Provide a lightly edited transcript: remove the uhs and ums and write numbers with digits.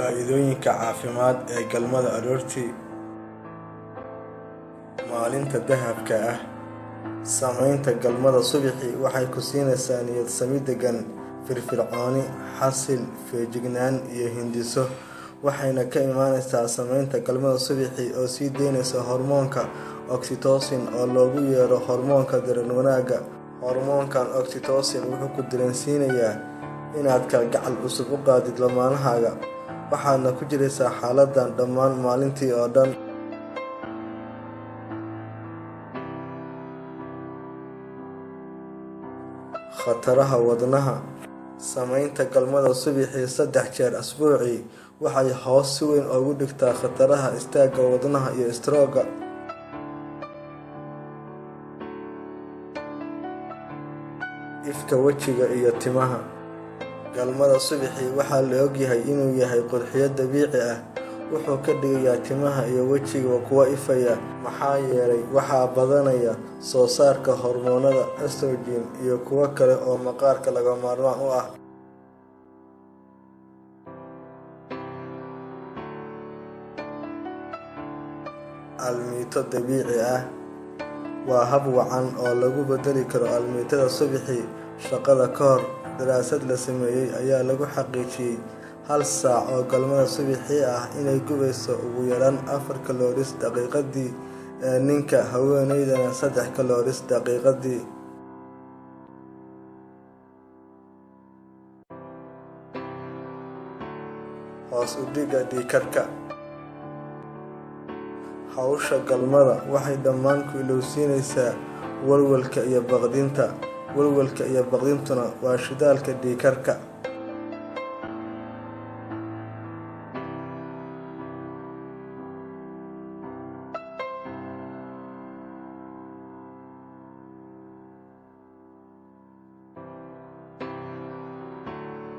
Faa'iidooyinka caafimaad ee galmada aroortii. Maalinta dahabka ah. Samaynta galmada subaxii waxay ku siinaysaa niyad sami deggan, firfircooni, xasil, feejignaan iyo hindiso, waxayna ka imaanaysaa samaynta galmada subaxii oo sii deynaysa hormoonka oxytocin oo loogu yeero hormoonka dareen wanaagga. Hormoonkan oxytocin wuxuu ku dareensiinayaa inaad kalgacal cusub u qaadid lamaanahaaga, waxaadna ku jiraysaa xaaladdan dhammaan maalintii oo dhan. Khataraha wadnaha. Samaynta galmada subaxii 3 jeer asbuucii waxay hoos si weyn ugu dhigtaa khataraha istaagga wadnaha iyo istaroogga. Ifka wejiga iyo timaha. Galmada subaxii waxaa la ogyahay inuu yahay qurxiyo dabiici ah. Wuxuu ka dhigayaa timaha iyo wejiga kuwa ifaya, maxaa yeelay waxaa badanaya soo saarka hormoonnada estrogen iyo kuwo kale oo maqaarka lagama maarmaan u ah. Aalmiito dabiici ah waa hab wacan oo lagu beddeli karo aalmiitada subaxii shaqada ka hor. Daraasad la sameeyay ayaa lagu xaqiijiyay hal saac oo galmada subaxii ah inay gubayso ugu yaraan 4 kaloris daqiiqadii ee ninka, haweeneydana 3 kaloris daqiiqadii. Hoos u dhigga dhiig karka. Hawsha galmada waxay dhammaan ku ilowsiinaysaa walwalka iyo baqdinta. Walwalka iyo baqdintuna waa shidaalka dhiig karka.